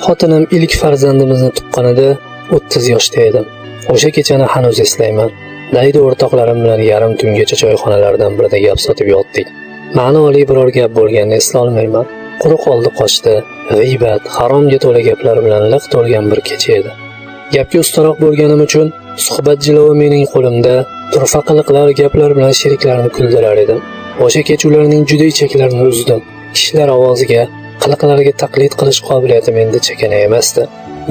Xotinim ilk farzandimizni tuqqanida 30 yoshda edim. O'sha kechani hanuz eslayman. Daydi o'rtoqlarim bilan yarim tungacha choyxonalardan birida gap sotib yotdik. Ma'noli biror gap bo'lganini eslolmayman. Quruq oldi qochdi, g'iybat, haromga to'la gaplar bilan liq to'lgan bir kecha edi. Gapga ustaroq bo'lganim uchun suhbat jilovi mening qo'limda, turfa qiliqlar, gaplar bilan sheriklarni kuldirar edim. O'sha kecha ularning juda ichaklarini uzdim. Kishilar ovoziga, qiliqlariga taqlid qilish qobiliyati menda chakana emasdi.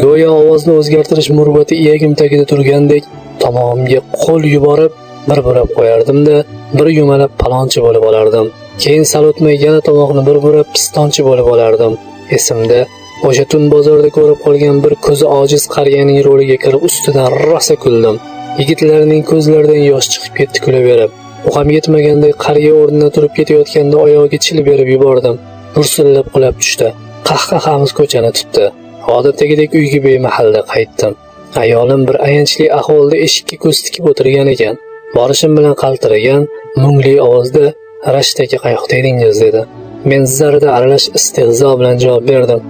Go'yo ovozni o'zgartirish murvati iyagim tagida turgandek, tomog'imga qo'l yuborib, bir burab qo'yardim-da, bir yumalab palonchi bo'lib olardim. Keyin sal o'tmay yana tomoqni bir burab pistonchi bo'lib olardim. Esimda, o'sha tun bozorda ko'rib qolgan bir ko'zi ojiz qariyaning roliga kirib ustidan rosa kuldim. Yigitlarning ko'zlaridan yosh chiqib ketdi kulaverib. U ham yetmaganday qariya o'rnidan turib ketayotganda oyog'iga chil berib yubordim. Gursillab qulab tushdi. Qahqahamiz ko'chani tutdi. Odatdagidek uyga bemahalda qaytdim. Ayolim bir ayanchli ahvolda eshikka ko'z tikib o'tirgan ekan. Borishim bilan qaltiragan, mungli ovozda "Rashid aka, qayoqda edingiz?" dedi. Men zarda aralash istehzo bilan javob berdim.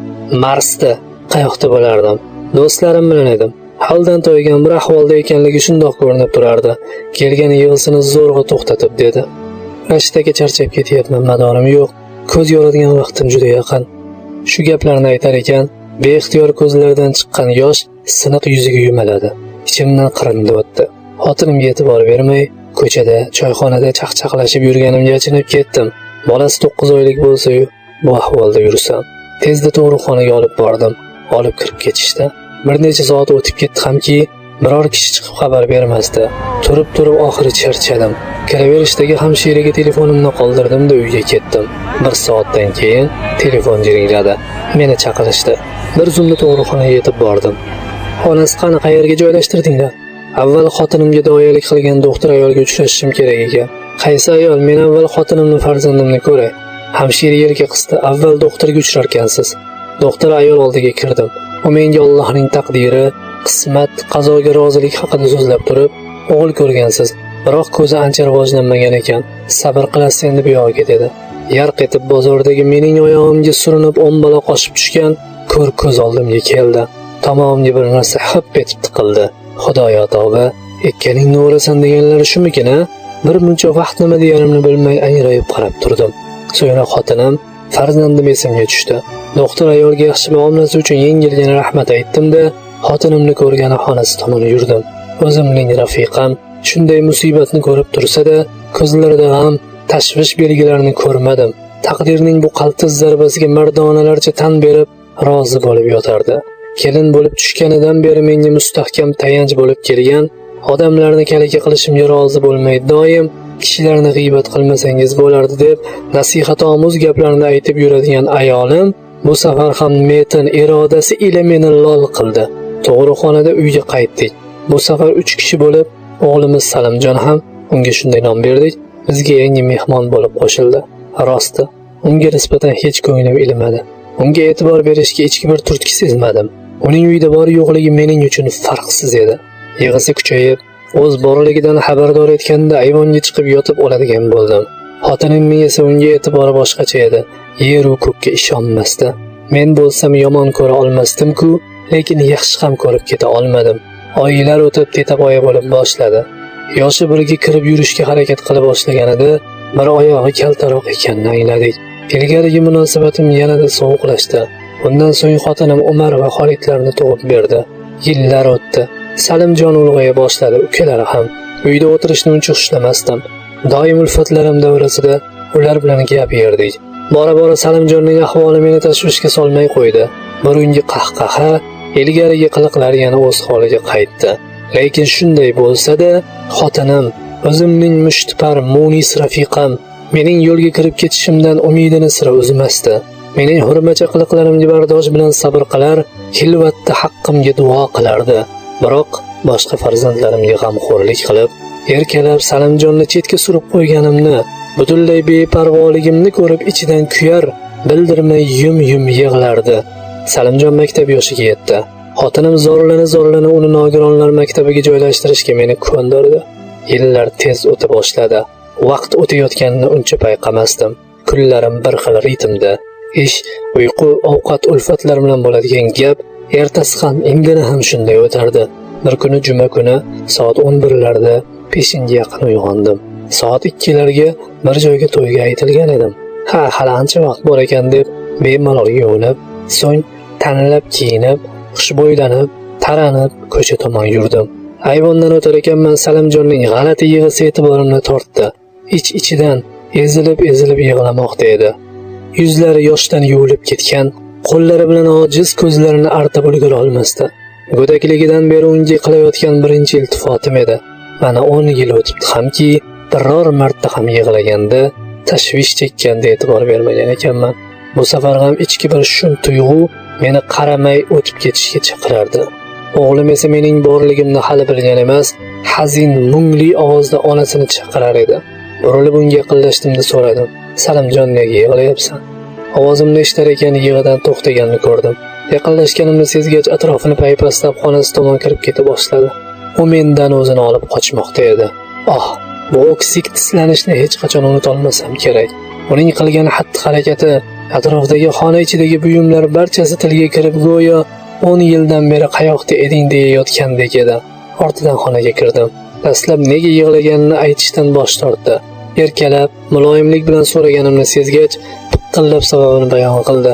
"Marsda, qayoqda bo'lardim? Do'stlarim bilan edim." Holdan toygan bir ahvolda ekanligi shundoq ko'rinib turardi. Kelgan yig'isini zo'rg'a to'xtatib dedi. "Rashid aka, charchab ketyapman, madorim yo'q. Ko'z yoradigan vaqtim juda yaqin." Shu gaplarni aytar ekan, beixtiyor ko'zlaridan chiqqan yosh siniq yuziga yumaladi. Ichimdan qirindi o'tdi. Xotinimga e'tibor bermay, ko'chada, choyxonada chaqchaqlashib yurganimga achinib ketdim. Bolasi 9 oylik bo'lsa-yu, bu ahvolda yursam. Tezda tug'ruqxonaga olib bordim. Olib kirib ketishdi. Bir necha soat o'tib ketdi hamki, biror kishi chiqib xabar bermasdi. Turib-turib oxiri charchadim. Kiraverishdagi hamshiraga telefonimni qoldirdim-da uyga ketdim. Bir soatdan keyin telefon jiringladi. Meni chaqirishdi. Bir zumda tug'ruqxonaga yetib bordim. "Xonasi qani, qayerga joylashtirdinglar?" Avval xotinimga doyalik qilgan doktor ayolga uchrashishim kerak ekan. "Qaysi ayol? Men avval xotinimni, farzandimni ko'ray." Hamshira yelka qisdi. "Avval doktorga uchrarkansiz." Doktor ayol oldiga kirdim. U menga Allohning taqdiri, qismat, qazoga rozilik haqida so'zlab turib, "O'g'il ko'rgansiz, biroq ko'zi ancha rivojlanmagan ekan. Sabr qilasiz endi buyog'iga", dedi. Yarq etib bozordagi mening oyog'imga surinib o'mbaloq oshib tushgan ko'r ko'z oldimga keldi. Tomog'imga bir narsa hip etib tiqildi. Xudoyo tavba, "Ikkaning o'rasan" deganlari shumikin a? Bir muncha vaqt nima deganimni bilmay angrayib qarab turdim. So'ngra xotinim, farzandim esimga tushdi. Doktor ayolga yaxshi muomalasi uchun yengilgina rahmat aytdim-da, xotinimni ko'rgani xonasi tomon yurdim. O'zimning rafiqam shunday musibatni ko'rib tursa-da, ko'zlarida g'am, tashvish belgilarini ko'rmadim. Taqdirning bu qaltis zarbasiga mardonalarcha tan berib, rozi bo'lib yotardi. Kelin bo'lib tushganidan beri menga mustahkam tayanch bo'lib kelgan, odamlarni kalaka qilishimga rozi bo'lmay, doim "Kishilarni g'iybat qilmasangiz bo'lardi" deb nasihatomuz gaplarni aytib yuradigan ayolim bu safar ham metin irodasi ila meni lol qildi. Tug'ruqxonada uyga qaytdik. Bu safar 3 kishi bo'lib, o'g'limiz Salimjon ham, unga shunday nom berdik, bizga yangi mehmon bo'lib qo'shildi. Rosti, unga nisbatan hech ko'nglim ilmadi. Unga e'tibor berishga ichki bir turtki sezmadim. Uning uyda bor yo'qligi mening uchun farqsiz edi. Yig'isi kuchayib, o'z borligidan xabardor etganda ayvonga chiqib yotib oladigan bo'ldim. Xotinimning esa unga e'tibori boshqacha edi. Yer u ko'kka ishonmasdi. Men bo'lsam yomon ko'ra olmasdim-ku, lekin yaxshi ham ko'rib keta olmadim. Oylar o'tib tetaboya bo'lib boshladi. Yoshi birga kirib yurishga harakat qila boshlaganida bir oyog'i kaltaroq ekanini angladik. Ilgarigi munosabatim yanada sovuqlashdi. Undan so'ng xotinim Umar va Xolidlarni tug'ib berdi. Yillar o'tdi. Salimjon ulg'aya boshladi, ukalari ham. Uyda o'tirishni uncha xushlamasdim. Doim ulfatlarim davrasida ular bilan gap yerdik. Bora-bora Salimjonning ahvoli meni tashvishga solmay qo'ydi. Burungi qahqaha, ilgarigi qiliqlar yana o'z holiga qaytdi. Lekin shunday bo'lsa-da, xotinim, o'zimning mushtipar munis rafiqam mening yo'lga kirib ketishimdan umidini sira uzmasdi. Mening hurmacha qiliqlarimga bardosh bilan sabr qilar, xilvatda haqqimga duo qilardi. Biroq boshqa farzandlarimga g'amxo'rlik qilib, erkalab Salimjonni chetga surib qo'yganimni, butunlay beparvoligimni ko'rib ichidan kuyar, bildirmay yum-yum yig'lardi. Salimjon maktab yoshiga yetdi. Xotinim zorlana-zorlana uni nogironlar maktabiga joylashtirishga meni ko'ndirdi. Yillar tez o'ta boshladi. Vaqt o'tayotganini uncha payqamasdim. Kunlarim bir xil ritmda. Ish, uyqu, ovqat, ulfatlar bilan bo'ladigan gap ertasi ham, indini ham shunday o'tardi. Bir kuni juma kuni soat 11larda peshinga yaqin uyg'ondim. Soat 2larga bir joyga to'yga aytilgan edim. Ha, hali ancha vaqt bor ekan deb bemalol yuvinib, so'ng tanlab kiyinib, xushbo'ylanib, taranib ko'cha tomon yurdim. Ayvondan o'tar ekanman, Salimjonning g'alati yig'isi e'tiborimni tortdi. Ich-ichidan ezilib-ezilib yig'lamoqda edi. Yuzlari yoshdan yuvilib ketgan, qo'llari bilan ojiz ko'zlarini artib ulgura olmasdi. Go'dakligidan beri unga qilayotgan birinchi iltifotim edi. Mana 10 yil o'tibdi hamki, biror marta ham yig'laganda, tashvish chekkanda e'tibor bermagan ekanman. Bu safar ham ichki bir shum tuyg'u meni qaramay o'tib ketishga chaqirardi. O'g'lim esa mening borligimni hali bilgan emas, hazin, mungli ovozda onasini chaqirar edi. Burilib unga yaqinlashdimda so'radim: "Salimjon, nega yig'layapsan?" Ovozimni eshitar ekan yig'idan to'xtaganini ko'rdim. Yaqinlashganimni sezgach atrofini paypaslab xonasi tomon kirib keta boshladi. U mendan o'zini olib qochmoqda edi. Oh, bu o'ksik tislanishni hech qachon unutolmasam kerak. Uning qilgan xatti-harakati, atrofdagi xona ichidagi buyumlar barchasi tilga kirib, go'yo 10 yildan beri qayoqda eding deyayotgandek edi. Ortidan xonaga kirdim. Dastlab nega yig'laganini aytishdan bosh tortdi. Erkalab, muloyimlik bilan so'raganimni sezgach, piqillab sababini bayon qildi.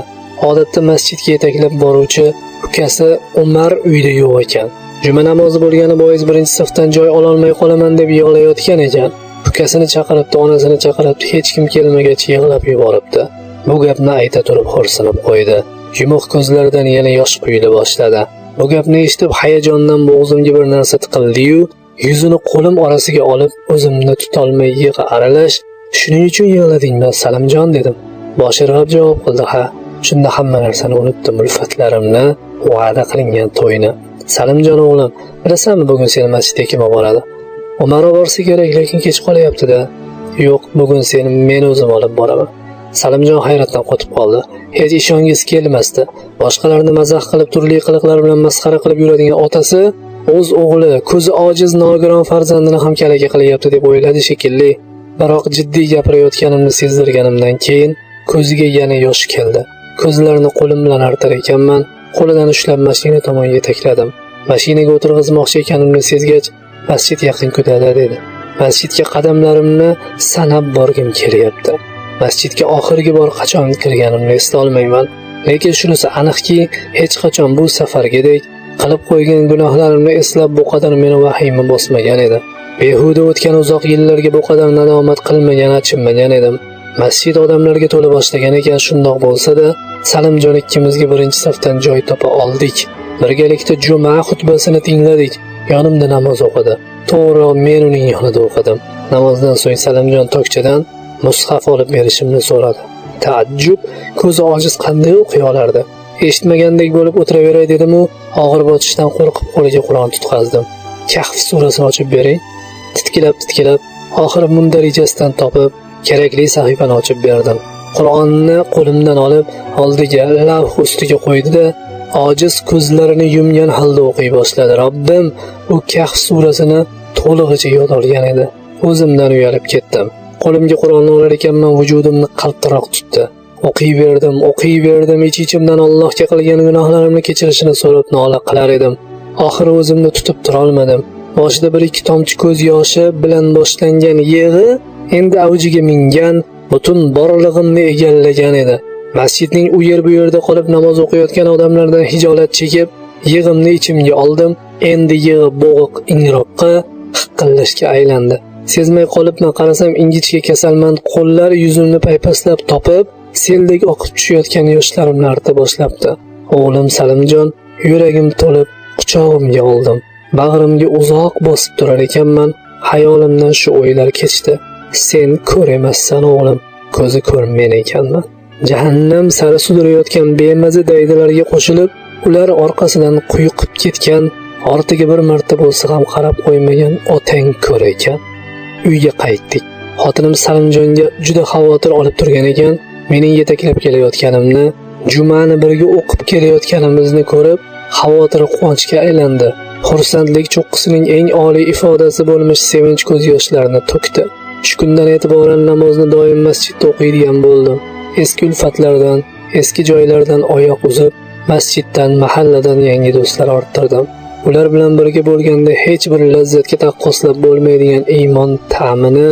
Odatda masjidga yetaklab boruvchi ukasi Umar uyda yo'q ekan. Juma namozi bo'lgani bois birinchi safdan joy ololmay qolaman deb yig'layotgan ekan. Ukasini chaqiribdi, onasini chaqiribdi, hech kim kelmagach yig'lab yuboribdi. Bu gapni ayta turib xo'rsinib qo'ydi. Yumuq ko'zlaridan yana yosh quyila boshladi. Bu gapni eshitib hayajondan bo'g'zimga bir narsa tiqildi-yu, yuzini qo'lim orasiga olib o'zimni tutolmay yig'i aralash, "Shuning uchun yig'ladingmi, Salimjon?" dedim. Bosh irg'ab javob qildi: "Ha." Shunda hamma narsani unutdim, ulfatlarimni, va'da qilingan to'yni. "Salimjon o'g'lim, bilasanmi bugun seni masjidga kim olib boradi?" "Umar borsa kerak, lekin kech qolyapti-da." "Yo'q, bugun seni men o'zim olib boraman." Salimjon hayratdan qotib qoldi. Hech ishongisi kelmasdi. Boshqalarni mazax qilib, turli qiliqlar bilan masxara qilib yuradigan otasi o'z o'g'li, ko'zi ojiz nogiron farzandini ham kalaka qilyapti deb o'yladi shekilli. Biroq jiddiy gapirayotganimni sezdirganimdan keyin ko'ziga yana yosh keldi. Ko'zlarini qo'lim bilan artar ekanman, qo'lidan ushlab mashina tomon yetakladim. Mashinaga o'tirg'izmoqchi ekanimni sezgach, "Masjid yaqin kudada" dedi. Masjidga qadamlarimni sanab borgim kelyapti. Masjidga oxirgi bor qachon kirganimni eslolmayman, lekin shunisi aniqki, hech qachon bu safargidek qilib qo'ygan gunohlarimni eslab bu qadar meni vahima bosmagan edi. Behuda o'tgan uzoq yillarga bu qadar nadomat qilmagan, achinmagan edim. Masjid odamlarga to'la boshlagan ekan, shundoq bo'lsa-da, Salimjon ikkimizga birinchi safdan joy topa oldik. Birgalikda juma xutbasini tingladik. Yonimda namoz o'qidi. To'g'ri, men uning yonida o'qidim. Namozdan so'ng Salimjon tokchadan mushaf olib berishimni so'radi. Taajjub, ko'zi ojiz qanday o'qiy olardi? Eshitmagandek bo'lib o'tiraveray dedim-u, og'ir botishdan qo'rqib qo'liga Qur'on tutqazdim. Kahf surasini ochib bering. Titkilab, oxiri mundarijasidan topib, kerakli sahifani ochib berdim. Qur'onni qo'limdan olib, oldiga lavh ustiga qo'ydi-da, ojiz ko'zlarini yumgan holda o'qiy boshladi. Robbim, u Kahf surasini to'lig'icha yod olgan edi. O'zimdan uyalib ketdim. Qo'limga Qur'onni olar ekanman, vujudimni qaltiroq tutdi. O'qiyverdim, ich-ichimdan Allohga qilgan gunohlarimni kechirishini so'rab nola qilar edim. Oxiri o'zimni tutib turolmadim. Boshida bir ikki tomchi ko'z yoshi bilan boshlangan yig'i endi avjiga mingan, butun borlig'imni egallagan edi. Masjidning u yer bu yerda qolib namoz o'qiyotgan odamlardan hijolat chekib, yig'imni ichimga oldim. Endi yig'i bo'g'iq ingroqqa, hiqillashga aylandi. Sezmay qolibman, qarasam ingichka kasalmand qo'llar yuzimni paypaslab topib, seldek oqib tushayotgan yoshlarimni arta boshlabdi. O'g'lim Salimjon, yuragim to'lib quchog'imga oldim. Bag'rimga uzoq bosib turar ekanman, hayolimdan shu o'ylar kechdi. Sen ko'r emassan o'g'lim, ko'zi ko'r men ekanman. Jahannam sari sudrayotgan bemaza daydalarga qo'shilib, ular orqasidan quyuqib ketgan, ortiga bir marta bo'lsa ham qarab qo'ymagan otang ko'r ekan. Uyga qaytdik. Xotinim Salimjonga juda xavotir olib turgan ekan. Mening yetaklab kelayotganimni, jumani birga o'qib kelayotganimizni ko'rib, xavotiri quvonchga aylandi. Xursandlik cho'qqisining eng oliy ifodasi bo'lmish sevinch ko'z yoshlarini to'kdi. Shu kundan e'tiboran namozni doim masjidda o'qiydigan bo'ldim. Eski ulfatlardan, Eski joylardan oyoq uzib, masjiddan, mahalladan yangi do'stlar orttirdim. Ular bilan birga bo'lganda hech bir lazzatga taqqoslab bo'lmaydigan iymon ta'mini,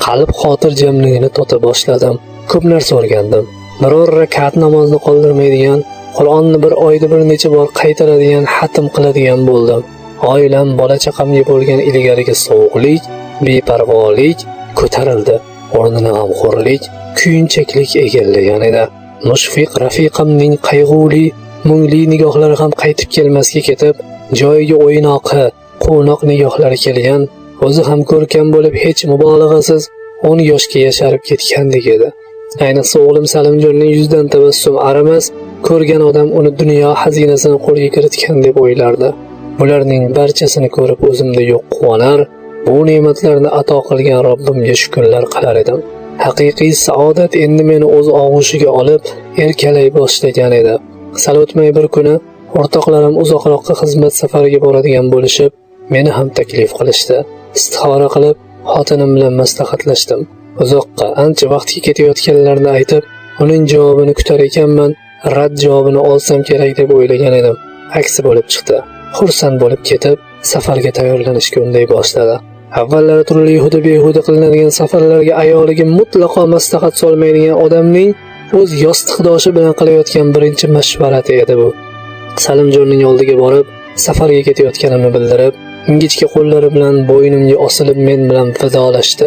qalb xotirjamligini tota boshladim. Ko'p narsa o'rgandim. Biror rakat namozni qoldirmaydigan, Qur'onni bir oyda bir necha bor qaytaradigan, xatm qiladigan bo'ldim. Oilam, bola chaqamga bo'lgan ilgarigi sovuqlik, beparvolik ko'tarildi. O'rnini g'amxo'rlik, kuyunchaklik egallagan edi. Mushfiq rafiqamning qayg'uli, mungli nigohlari ham qaytib kelmasga ketib, joyiga o'ynoqi, quvnoq nigohlari kelgan, o'zi ham ko'rkam bo'lib hech mubolag'asiz 10 yoshga yasharib ketgandek edi. Ayniqsa o'g'lim Salimjonning yuzidan tabassum arimas, ko'rgan odam uni dunyo xazinasini qo'lga kiritgan deb o'ylardi. Bularning barchasini ko'rib o'zimda yo'q quvonar, bu ne'matlarni ato qilgan Robbimga shukrlar qilar edim. Haqiqiy saodat endi meni o'z og'ushiga olib, erkalay boshlagan edi. Sal o'tmay bir kuni o'rtoqlarim uzoqroqqa xizmat safariga boradigan bo'lishib, meni ham taklif qilishdi. Istixora qilib, xotinim bilan maslahatlashdim. Uzoqqa, ancha vaqtga ketayotganlarini aytib, uning javobini kutar ekanman, rad javobini olsam kerak deb o'ylagan edim. Aksi bo'lib chiqdi. Xursand bo'lib ketib, safarga tayyorlanishga unday boshladi. Avvallari turli huda behuda qilinadigan safarlarga ayoliga mutlaqo maslahat solmaydigan odamning o'z yostiqdoshi bilan qilayotgan birinchi mashvarati edi bu. Salimjonning oldiga borib, safarga ketayotganimni bildirib, ingichka qo'llari bilan bo'ynimga osilib men bilan vidolashdi.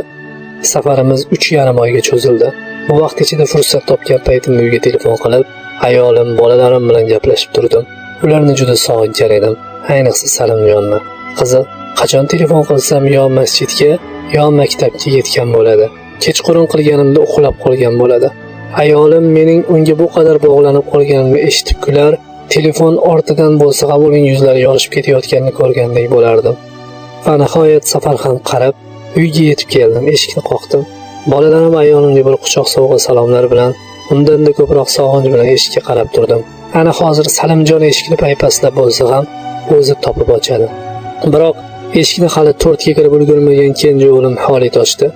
Safarimiz 3,5 oyga cho'zildi. Bu vaqt ichida fursat topgan paytimda uyga telefon qilib, ayolim, bolalarim bilan gaplashib turdim. Ularni juda sog'ingan edim, ayniqsa Salimjonni. Qizi, qachon telefon qilsam yo masjidga, yo maktabga yetgan bo'ladi. Kechqurun qilganimda uxlab qolgan bo'ladi. Ayolim mening unga bu qadar bog'lanib qolganimni eshitib kular, telefon ortidan bo'lsa ham uning yuzlari yorishib ketayotganini ko'rgandek bo'lardim. Va nihoyat safar ham qarab, uyga yetib keldim, eshikni qoqdim. Bolalarim ayolimga bir quchoq sovg'a salomlar bilan, undan-da ko'proq sog'inch bilan eshikka qarab turdim. Ana hozir Salimjon eshikni paypaslab bo'lsa ham o'zi topib ochadi. Biroq eshikni hali 4ga kirib ulgurmagan kenja o'g'lim Xolid ochdi.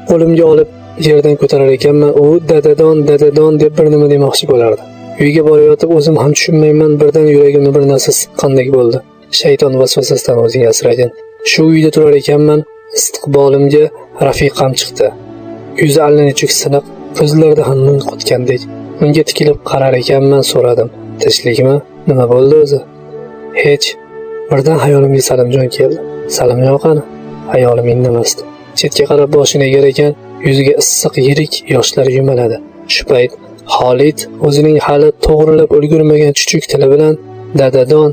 Qo'limga olib yerdan ko'tarar ekanman, u dadadon, dadadon deb bir nima demoqchi bo'lardi. Uyga borayotib o'zim ham tushunmayman, birdan yuragimni bir narsa siqqandek bo'ldi. Shayton vasvasasidan o'zing asragin. Shu uyda turar ekanman, istiqbolimga rafiqam chiqdi. Yuzi allanechuk siniq, ko'zlarida ham mung qotgandek. Unga tikilib qarar ekanman, so'radim. Tinchlikmi? Nima bo'ldi o'zi? Hech. Birdan hayolimga Salimjon keldi. Salimjon qani? Ayolim indamasdi. Chetga qarab boshini egar ekan, yuziga issiq yirik yoshlar yumaladi. Shu payt Xolid o'zining hali to'g'rilab ulgurmagan chuchuk tili bilan dadadon,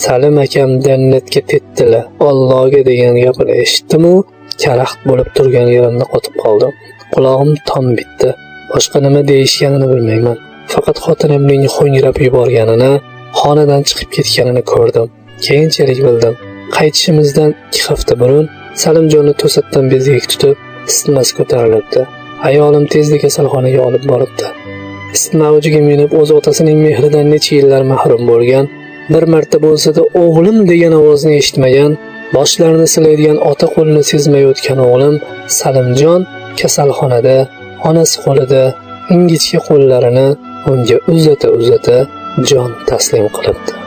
Salim akam jannatga tetdilar, Allohga degan gapini eshitdim-u, karaxt bo'lib turgan yerimda qotib qoldim. Qulog'im tom bitdi. Boshqa nima deyishganini bilmayman. Faqat xotinimning ho'ngrab yuborganini, xonadan chiqib ketganini ko'rdim. Keyinchalik bildim. Qaytishimizdan 2 hafta burun Salimjonni to'satdan bezgak tutib, isitmasi ko'tarilibdi. Ayolim tezda kasalxonaga olib boribdi. Isitma avjiga minib, o'z otasining mehridan necha yillar mahrum bo'lgan, bir marta bo'lsa-da o'g'lim degan ovozni eshitmagan, boshlarini silaydigan ota qo'lini sezmay o'tgan o'g'lim Salimjon kasalxonada, onasi qo'lida ingichka qo'llarini unga uzata-uzata jon taslim qilibdi.